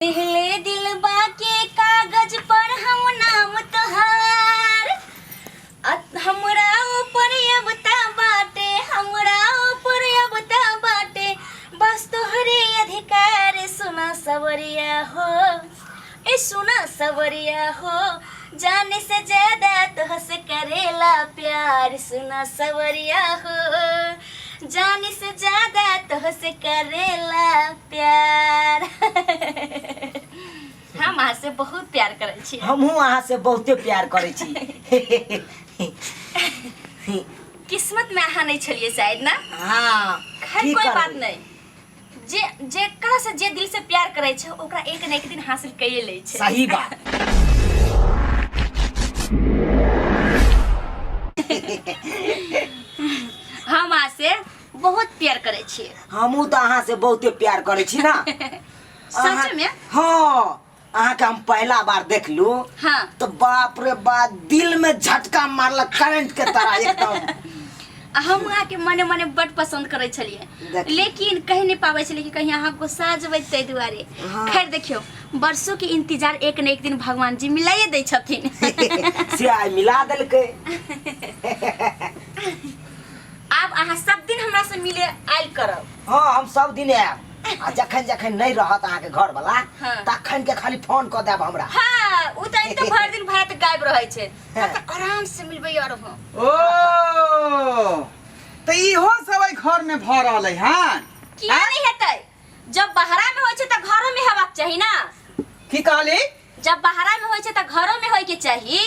पहले दिल बाके कागज पर हम नाम तोहार, हमरा ऊपर अब ता बाटे, हमरा ऊपर अब ता बाटे बस तोहरे अधिकार। सुना सवरिया हो, ए सुना सवरिया हो, जाने से ज्यादा तोहसे करेला प्यार। सुना सवरिया हो, जाने से ज्यादा तोहसे करेला प्यार। हम अहाँ से बहुत प्यार करै छी। हमहूँ अहाँ से बहुते प्यार करै छी। किस्मत में अहाँ नहीं छलिए शायद ना। हाँ। खैर की कोई करबै? बात नहीं, जे जेकरा से जे दिल से प्यार करै छै ओकरा एक न एक दिन हासिल कइए लै छै। सही बात। हम अहाँ से बहुत प्यार करै छियै। हमहूँ तऽ अहाँ से बहुते प्यार करै छी ना। सच में? हाँ, अहाँके हम पहला बार देखलू तो बाप रे बाप, दिल में झटका मारलक करंट के तरह एकदम। हम अहाँके मने मने बड पसंद करै छलियै, देखियौ। लेकिन कहि नहि पाबै छलियै कि कहीं अहाँ गुस्सा जेबै ताहि दुआरे। खैर देखियौ, वर्षों के इंतजार एक न एक दिन भगवान जी मिलाइए दै छथिन। से आइ मिला देलकै। आब अहाँ सब दिन हमरा से मिले आयल करब। हाँ, हम सब दिन आयब, आ जखन जखन नहीं रहत अहाँके घर वाला तखन के खाली फोन कऽ देब हमरा। हाँ, उ तऽ एते भरि दिन भरात गायब रहै छै। तब तऽ आराम से मिलबै और हम। ओ तऽ इहो सब एहि घर में भऽ रहल है। हाँ, किया नहीं हेतै? जब बहरा में होइ छै तऽ घरो में हेबाक चाही ना। की कहली? जब बहरा में होइ छै तऽ घरो में होइ के चाही,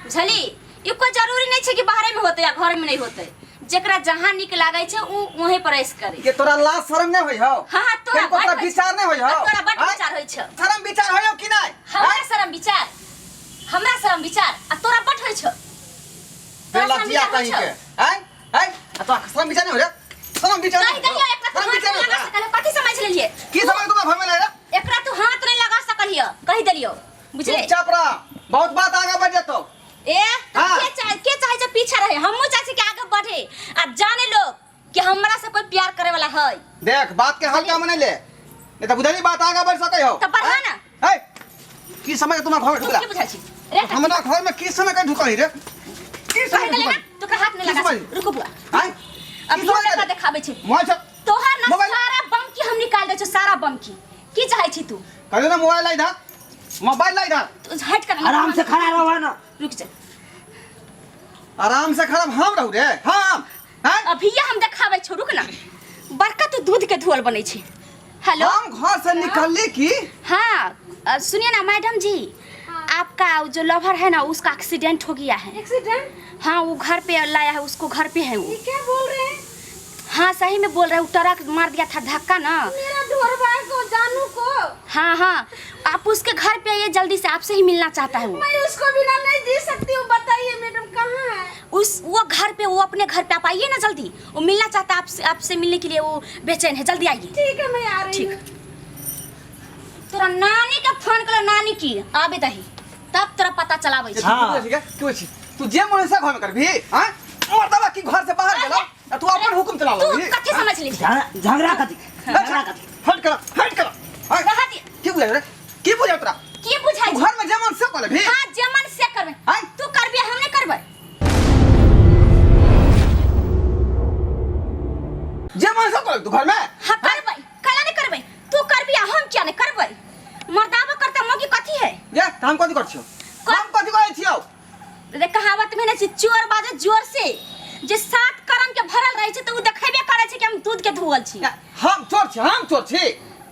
बुझली? ई कोई जरूरी नहीं छै कि बाहरे में होते या घर में नहीं होते। जेकरा जहाँ निक लागै छै उ वहीं पर ऐश करे। के तोरा लाज शरम नहीं होई हो? हाँ, हाँ, तोरा कनिको बड तोरा होइ छै। विचार नहीं होई हो? आ, तोरा बड आँय? विचार होइ छै। शरम विचार होई हो कि नहीं? हमरा आँय? शरम विचार, हमरा शरम विचार आ तोरा बड होइ छौ। तोरा शरम बेलज्जिया विचार होइ कहीं छौ? के। आँय? आँय? आ तोरा शरम विचार नहीं होई रे? शरम विचार कहि नहीं दहियो, होई? एकरा तू शरम हाथ विचार नहीं नहीं लगा होई? सकल, कथी समझ लेलिए? की समझ तुम्हें घर में ले रे? एकरा तू हाथ नहीं लगा सकलियो, कहि देलियो, बुझले? चुपचाप रह, बहुत बात आगे बढ़ जतो। ए, तो हाँ। के चाहे जे पीछे रहे, हमहू चाहे छी कि आगे बढ़े आ जाने लोग कि हमरा से कोई प्यार करे वाला है। देख, बात के हल्का में नहीं ले, नहीं तो बुझली बात आगे बढ़ सके हो। तो बढ़ा ना। ए, की समझ तुम्हारा घर में तू ढुकला? की बुझाई छी रे? हमरा घर में की समय के ढुकली रे? की समय कहि देले ना, ढुकली? तू के हाथ नहीं की लगा समझ? सक। रुको बुआ। आय? अभी की समझ हम रे? देखाबै छी। मोबाइल से तोहर ना मोबाइल- सारा बम की हम निकाल दै छौ, सारा बम की। की चाहै छी तू? कहले ना मोबाइल लाई धा, मोबाइल लाई धा। तू हट कर। आराम से खड़ा रहो ना। रुक जा। आराम से खड़ा हम रहू रे, हम। हैं? अभी हम देखाबै छौ, रुक ना। बड़का तू दूध के धोल बनै छी। हेलो, हम घर से निकलली की? हाँ, सुनिए ना मैडम जी, आपका वो जो लवर है ना उसका एक्सीडेंट हो गया है। एक्सीडेंट? हाँ, वो घर पे लाया है उसको, घर पे है वो। ये क्या बोल रहे हैं? हाँ, सही में बोल रहे हैं, वो ट्रक मार दिया था धक्का ना। मेरा ढोरबा को, जानू को? हाँ हाँ, आप उसके घर पे आइए जल्दी से, आपसे ही मिलना चाहता है वो। मैं उसको बिना नहीं जी सकती हूँ, बताइए मैडम कहाँ है? उस वो घर पे, वो अपने घर पे आप आइए ना जल्दी, वो मिलना चाहता है आपसे, आपसे मिलने के लिए वो बेचैन है, जल्दी आइए। ठीक है, मैं आ रही ठीक। हूँ। तोरा नानी के फोन करो, नानी की आबे दही तब तोरा पता चलाबै छै। हाँ। ठीक है, क्यों छी तू जे मन से घर में करबी? हां, मर्दवा की घर से बाहर गेला आ तू अपन हुकुम चला तू ली। कथी समझ ली? झगड़ा कथी, झगड़ा कथी? हट कर, हट कर। हाँ। रहा दे। की बुझाय रे? की बुझाय तोरा? की बुझाय? तू घर में जे मन से करबी? हां, जे मन से करबे। हाँ? तू करबी, हम नहीं करबै। जे मन से करबी तू घर में? हां करबै, काला नहीं करबै? तू करबी आ हम किया नहीं करबै? मर्दावा करता मौगी कथी है? जे त हम कथी कर छियो? हम कथी करै छियो? रे कहावत में ना छै, चोर बाजे जोर से, जे सात करम के भरल रहे छै त उ देखेबे करै छै कि हम दूध के धोअल छी। हम चोर छी? हम चोर छी?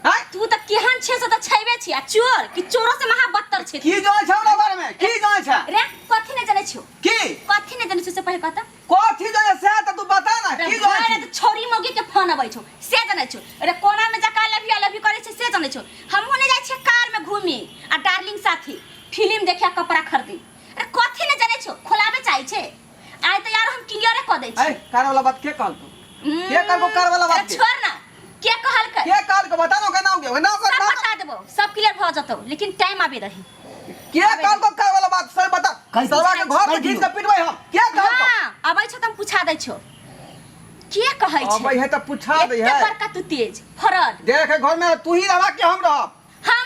हैं? तू त केहन छै से त छैबे छी, आ चोर कि चोरो से महा बदतर छै। की जानै छै हमरा बारे में? की जानै छै? रे कथी नहीं जानै छियो? की कथी नहीं जानै छियो से पहिले कहता। कथी जानै से त तू बता ना, रे की जानै भाई, रे छी? त छोरी मौगी के फोन अबै छौ से जानै छौ? रे कोना में जका लव you love you करै छै से जानै छौ? हमहूँ नहीं जाइ छियै कार में घूमी आ डार्लिंग साथी फिल्म देखे आ कपड़ा खरीदी। अरे कथी नहीं जानै छौ, खोलाबे चाहै छै। आइ त यार हम क्लियरे क दै ए छी। कार वाला बात के कहल तू? के कहल कार वाला बात अरे के? छोड़ ना, के कहलकै? के कहल के बता ना, के नाम के नाम सब के? बता देबो, सब क्लियर भ जतौ, लेकिन टाइम आबे रही। के कहल को कार वाला बात सर बता। कहि दियौ। सरवा के घर कहि से घीच दियौ। के पिटबै हम। के कहल को? हां, आबै छौ त हम पूछा दै छौ के कहै छै। अबै है त पूछा दै एते है। बड़का तू तेज फरड। देख, घर में तू ही रहबा कि हम रहब? हाँ,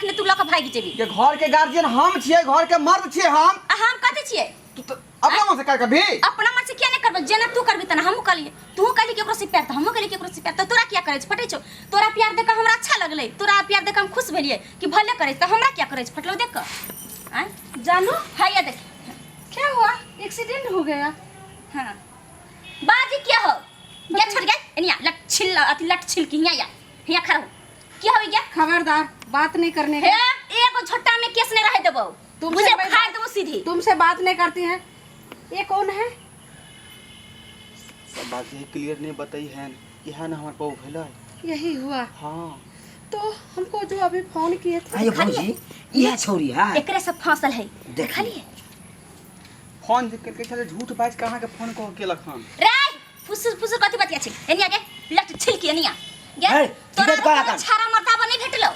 अखने तू लऽ कऽ भागि जेबी। के घर के गार्जियन हम छियै, घर के मर्द छियै हम। आ हम कथी छियै? तू तो अपना मन से कर कभी। अपना मन से किया नहीं करबै? जेना तू करबी तेना हमहूँ करलियै। तू कहली केकरो से प्यार तऽ हमहूँ कहली केकरो से प्यार, तऽ तोरा किया करै छै फटै छौ? तोरा प्यार देख कऽ हमरा अच्छा लगलै, तोरा प्यार देख कऽ हम खुश भेलियै कि भले करै छै, तऽ हमरा किया करै छै फटलौ देख कऽ? आँय जानू, हैया देख। क्या हुआ? एक्सीडेंट हो गया? हाँ बाजी क्या हो गया? छोड़ गया एनिया लट छिल अथी लट छिल की हिया या हिया खड़ा हो क्या हो गया? खबरदार बात नहीं करने हे का। एगो झोटा में केस नहीं रहे देबो, तुमसे बुझे मैं फाड़ देबो सीधी। तुमसे बात नहीं करती है। ये कौन है? सब बात यही क्लियर नहीं बताई है, इहा ना हमर बहू भेलै। यही हुआ? हाँ। तो हमको जो अभी फोन किए थे। आयो भौजी, इहे छौरी है। एकरे सब फसल है। देख। देखलिए फोन जे केलकै छलै झूठ बाजि कऽ अहाँके फोन कऽ केलक हन। रे फुसुर फुसुर कथी बतिया छै? एनिया गे लट छिलकी एनिया गे। हे, तोरा टिकट करा कोनो कर। छाड़ा मर्दाबा नहीं भेटलो,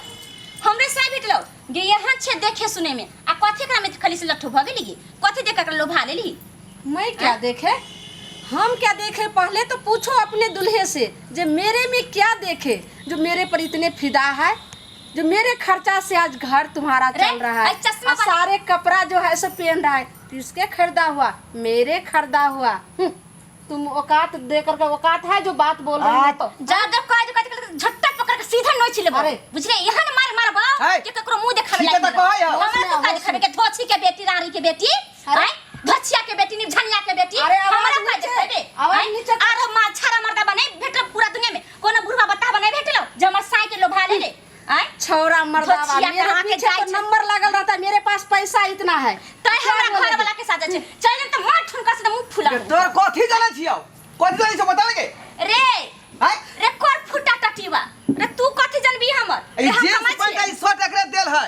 हमरे से भेटलो गे। यहाँ छे देखे सुने में आ कथी एकरा में खाली से लट्ठू भ गेली गे? कथी देख के लोभा लेली? मैं क्या देखे, हम क्या देखे? पहले तो पूछो अपने दूल्हे से जे मेरे में क्या देखे जो मेरे पर इतने फिदा है, जो मेरे खर्चा से आज घर तुम्हारा रे, चल रहा है। अरे चश्मा और वाला- सारे कपड़ा जो है सो पहन रहा है तो इसके खरीदा हुआ, मेरे खरीदा हुआ। तुम औकात दे करके औकात है जो बात बोल रही हो तो। ज्यादा काज काज कर झट्टा पकड़ के सीधा नोच लेबो। अरे। बुझले? यहाँ न मार मारबो है। के ककरो मुंह देखाबे ठीक है लायक तो नहीं। कहै हौ। हमरा तो काज देखाबे के धोछी के बेटी, रानी के बेटी, अरे। आय धोछिया के बेटी, निझनिया के बेटी, अरे, आवाज हमरा काज नीचे, देखाबे। आवाज आय? नीचे कर। आरो मार छाड़ा मर्दा बने भेटल पूरा दुनिया में कोनो बुढ़वा बता बने भेटलो जे हमर साई के लोभा ले ले। आय छौरा मर्दावा, धोछिया मेरे कहाँ के पीछे जाइ तो छै? नंबर लागल रहता है, मेरे पास पैसा इतना है। तै क्या हमरा घर बोलेगी? वाला के साथ जाइ छै, चल जम त मार ठुनका से त मुंह फुला देबो। तोर कथी जानै छियौ? कथी जानै छियौ बता गे? रे आय रे कोर फुटा टटीवा रे, तू कथी जनबी हमर? ई रे, हम जींस कमाइ पैंट छियै। ई शर्ट एकरे देल है।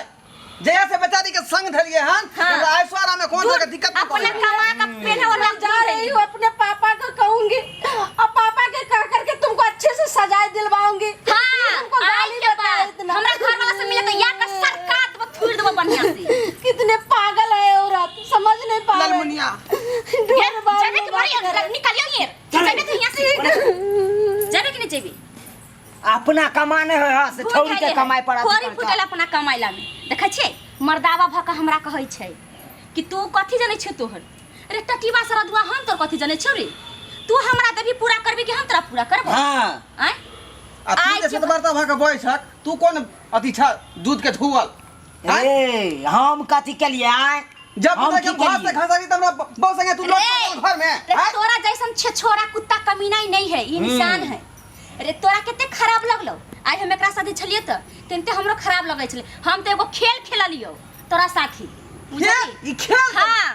जहिया से बेचारी के संग धरिए हन, हाँ। हमरा ऐशो आराम में कोन तरह के दिक्कत नहीं अपना पड़े। कमा का पेन्हे वाला मैं जा रही हूँ, अपने पापा को कहूंगी और पापा के कह करके तुमको अच्छे से सजाए दिलवाऊंगी। हाँ, तुमको आई गाली के बताए बाद इतना। हमरा घर वाला से मिले तो या का सरकार देबो, थूर देबो बढ़िया से। कितने पागल है औरत, समझ नहीं पा रहे। ललमुनिया। ढोर बार जाबे में के बात बड़ी करे। निकालियो ये। जाबे तो यहाँ से जाबे कि नहीं जेबी? अपना कमाने है हाँ, से छौरी के कमाए पर खोरी फुटल अपना कमाइला में देखै छियै। मर्दावा भऽ कऽ हमरा कहै छै कि तू कथी जनै छौ तोहर? रे टटीबा सरदुआ, हम तोर कथी जनै छौ रे? तू हमरा देबी पूरा करबी कि हम तोरा पूरा करबो? हाँ। आँय आ तू आइ जे के सतबरता भऽ के बजै छक, तू कोन अथी छ दूध के धुअल? आँय? ए हम कथी केलिए आय? जब हम तक की हम घर से केलिए? घसरी त हमरा बहु संगे तू लौट रे, घर में। रे आँय? तोरा जैसन छेछोरा कुत्ता कमीना ही नहीं है, इंसान है। रे तोरा कते खराब लगलो आइ हम एकरा साथे छलियै तऽ तेनते हमरो खराब लगै छलै। हम तऽ एगो खेल खेललियौ तोरा साथी, बुझलिही? खेल? ई खेल? हाँ।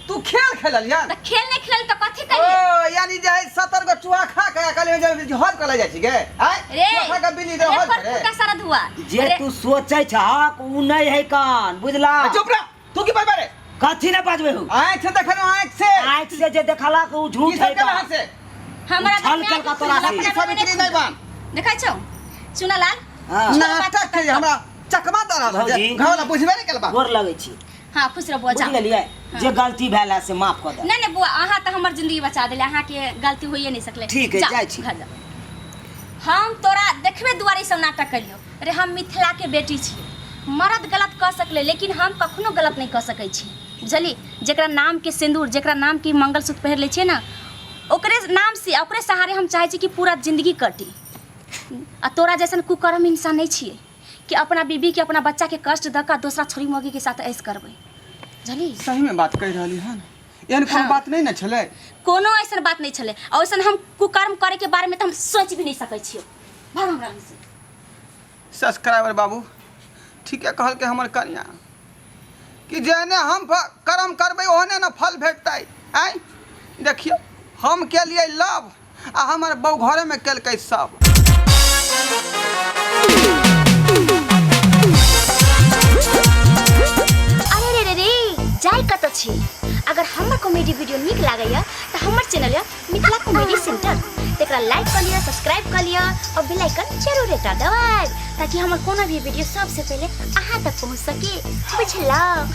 तू खेल खेललियन? तऽ खेल नहि खेलली तऽ कथी करियै? ओ यानी जे है 70 गो चूहा खा के कहले जे हज कले जाइ छी गे। आँय? रे चूहा खा के बिल्ली रे रे हज पर करे। फुटा सारा धुआ जे रे तू सोचै छहक उ नहीं है कान, बुझला? चुप रह, तू की बजबे रे? कथी ने बजबे हूँ? आँख से देखल, आँख से। आँख से जे देखलक उ की झूठ सब है केला कान। से? हमरा छल घर में कल का तोरा से। अपना सब इतनी नहीं बान। देखै छौ चुनालाल? हाँ। नाटक के हमरा चकमा दऽ रहल है। भौजी। घर वाला बुझबे नहि केलबा। गोर लगै छी। हाँ खुश रह बुआ, बुझि जाओ। गेलियै? जे गलती भेल है से माफ कऽ दे। नहीं नहीं बुआ, अहाँ तऽ हमर जिंदगी बचा देले, अहाँके गलती होइए नहीं सकले। ठीक है, जाओ, जाइ छी। घर जाओ। हम तोरा देखबे दुआरे ई सब नाटक करियो। रे हम मिथिला के बेटी छी, मर्द गलत कऽ सकले लेकिन हम कखनो गलत नहीं कऽ सकै छी, बुझली? जेकरा नाम के सिंदूर, जेकरा नाम के मंगलसूत्र पहिर लै छियै ने, ओकरे नाम से ओकरे सहारे हम चाहै छी कि पूरा जिंदगी कटी। आ तोरा जैसन कुकर्म इंसान नहीं छियै कि अपना बीबी के अपना बच्चा के कष्ट दऽ कऽ दोसरा छोरी मौगी के साथ ऐश करबै, बुझली? सही में बात कहि रहली हन, एहन कोनो हाँ। बात नहीं ने छलै? कोनो ऐसन बात नहीं छलै, आ ओइसन हम कुकर्म करे के बारे में तऽ हम सोच भी नहीं सकै छियै। भाग हमरा से। सब्सक्राइबर बाबू ठीके कहलकै हमर कनिया कि जेहने हम कर्म करबै ओहने ने फल भेटतै। आँय देखियौ हम केलियै लव आ हमर बहू घरेमे केलकै सब। अरे रे रे रे, जाय कतऽ छी? अगर हमर कॉमेडी वीडियो नीक लागैया तऽ हमर चैनल यऽ मिथिला कॉमेडी सेंटर, तकरा लाइक कऽ लिअ, सब्सक्राइब कऽ लिअ और बेल आइकन जरूर दबाएब ताकि हमर कोनो भी वीडियो सबसे पहिले अहाँ तक पहुँच सके, बुझलहुँ?